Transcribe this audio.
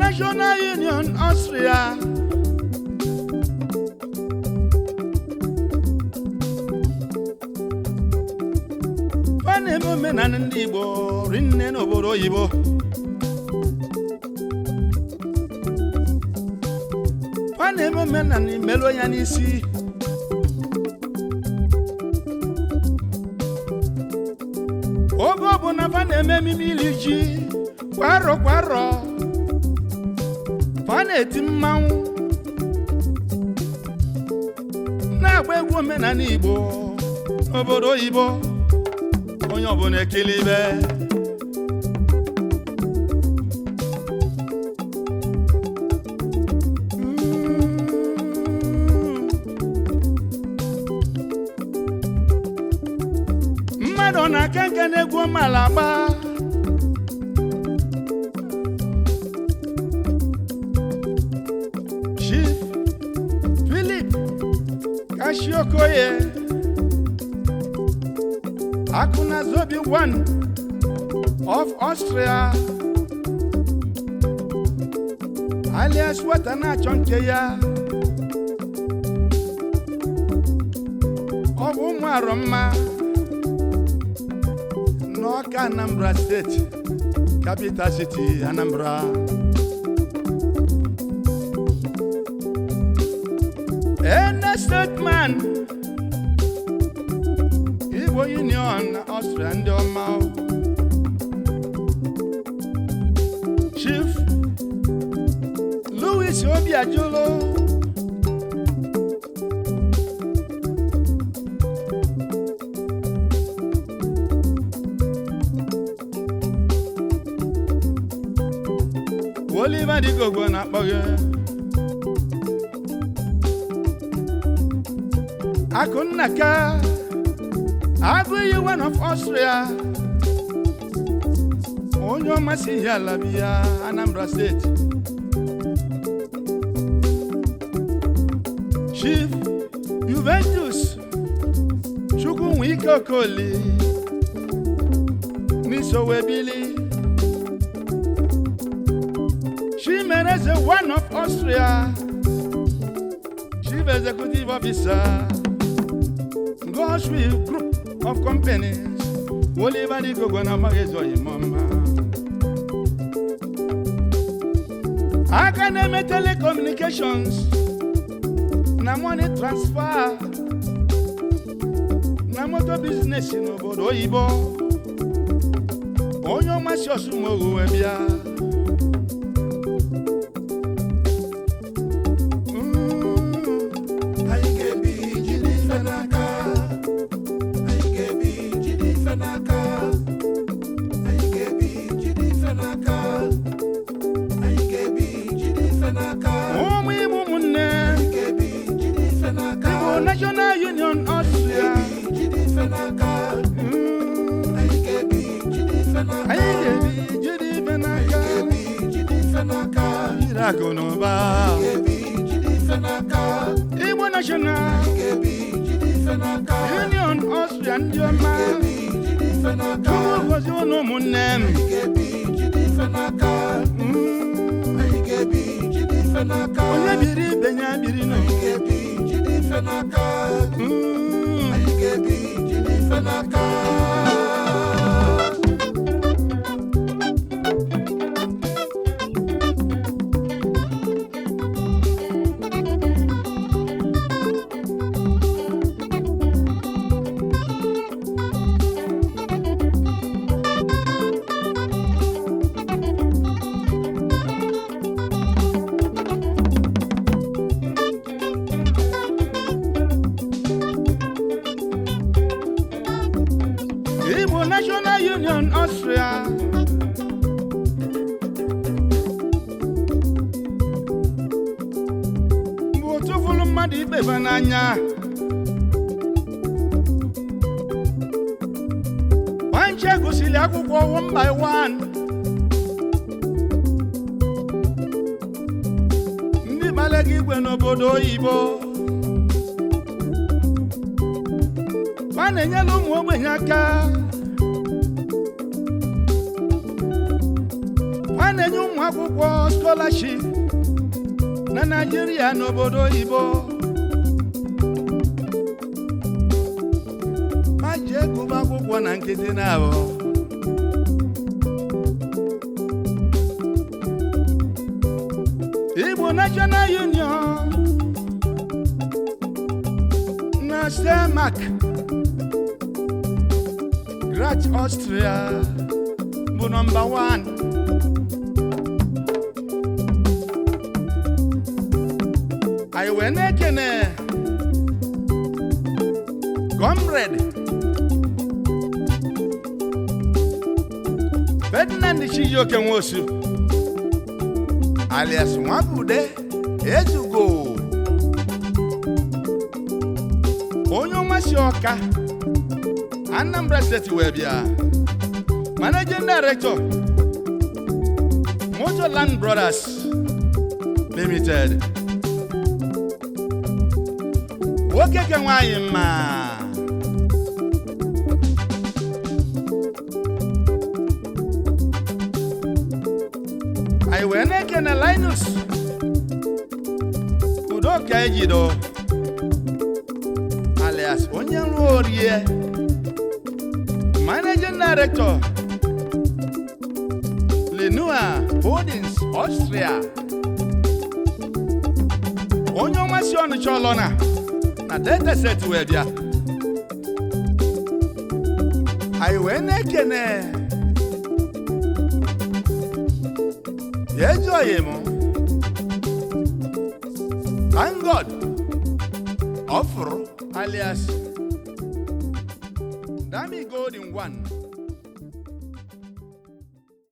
National Union Austria. Fa na-eme omenala ndị Igbo rinne n'obodo oyibo. Fa na-eme omenala imelu ya n'isi. Oge ọbụla fa na-eme ememe iri ji kwa arọ kwa arọ, fa na-eti mmanwụ, na-agba egwu omenala Igbo n'obodo oyibo. Onye ọbụla ekele ibe. Mmadụ ọ na-aka nka n'egwu ọmala agba. Chief Philip Kashiokoye Akunazobi, one of Austria, alias nwata na-achọ nke ya. Ọ bụ ụmụ arọmma n'Ọka, Anambra Steeti, capital city Anambra. Ene statesman, Igbo Union na Austria, ndị ọma. Chief Louis Obiajulu. Oliver Digogo na-akpọ gị. Akụnnaka Agụiyi, one of Austria, onye ọma si ihe ala biya, Anambra Steeti. Chief Juventus Chukwunwike Okoli n'Isowebili. Chimereze, one of Austria, Chief Executive Officer, Goshwill Group of Companies. Oliver Digogo na amaghị oyimọma aka na-eme telecommunications na money transfer na moto business n'obodo oyibo. Onye ọmasị Osumoghu wee bịa. Anyị ga-ebi jide ife n'aka. Anyị ga-ebi jide ife n'aka. Anyị ga-ebi jide ife n'aka. Anyị ga-ebi jide ife n'aka. Ụmụ Igbo, ụmụnne. Anyị ga-ebi jide ife n'aka. Igbo National Union Austria. Ga-ebi jide ife n'aka. Anyị ga-ebi jide ife n'aka. Anyị ga-ebi jide ife n'aka. Ga-ebi jide ife n'aka. Jiri akụ na ụba. Ga-ebi jide ife n'aka. Igbo National Ga-ebi jide ife n'aka. Union Austria, ndị ọma. Ga-ebi jide ife n'aka. Chukwu gozie unu, ụmụnne m. Ga-ebi jide ife n'aka. Anyị ga-ebi jide ife n'aka. Onye biri ibe ya biri nụ. Anyị ga-ebi jide ife n'aka. Anyị ga-ebi jide ife n'aka. Igbo National Union Austria bụ otu fụrụ mmadụ ikpeba n'anya. Nwanche gụsịrị akwụkwọ one by one. Ndị gbalaga igwe n'obodo oyibo, a na-enyere ụmụ ogbenye aka. A A na-enye ụmụ akwụkwọ scholarship na Naịjirịa n'obodo oyibo. Ma jee gụba akwụkwọ na nkịtị na ahụ. Igbo National Union na Stemark, Graz, Austria bụ nọmba 1. Anyị wee na-ekene Comrade Ferdinand Chijioke Nwosu, alias Nwabude Ezugo, onye ọma si Ọka, Anambra Steeti wee bịa, Managing Director, Motorland Brothers Limited. Nwoke ke nwaanyị mma. Anyị wee na-ekene Linus Udoka Ejido, alias onye nrụ orie, Managing Director, Lenua Holdings Austria, onye ọma si Ọnịcha Ọlọna na Delta State wee bịa. Anyị wee na-ekene ejoghị m, thank God ọfụrụ, alias Dami Golden One.